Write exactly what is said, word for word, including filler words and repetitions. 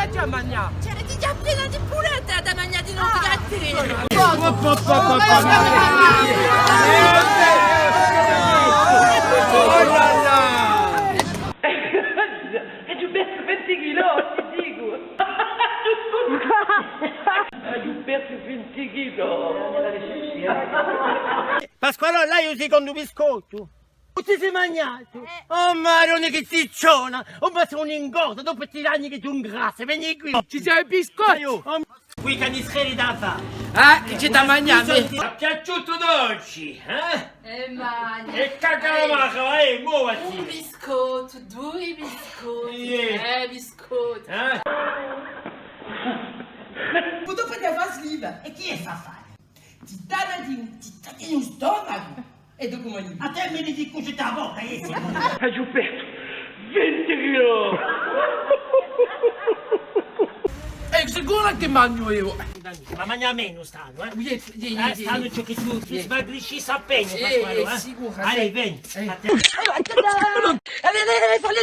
Aghju à magnà. Cioè, hè digià piena di pulette, hà da magnà di novu. Aghju persu vinti chilò, ti dicu. Aghju persu vinti chilò. Pasqualò, l'hai u secondu biscottu? Ùn ti sì magnatu? Eh. Oh, Madonna, chì cicciona! Oh, ma sò ingorda, dopu trè anni chì sò ingrassa, veni quì. Ci sò i biscotti? Aiò. Oh, quì canistrelli da fà. Ah, chì ci hè da magnà? T'hà piaciutu dolci, eh? Eh, ma... È cacalamaca, eh, moviti! Un biscottu, dui biscotti, eh, biscotti. Eh? Ma dopu ti fà sliva, è chì hè sta affare? Ti dà una, ti, ti taglianu u stomacu. È dopu manghji. À tè mi dici cusì da bocca, eh, sì. Aghju persu vinti chilò. È sicuru chì mangju eiu. Ma manghji menu st'annu, eh? Iè, iè, iè, eh, st'annu iè. Ciò chì tù, tù smagrisci appena, eh, Pasquale, eh? Sicuru, allez, veni. Eh. À tè. Allez, allez, allez, fà li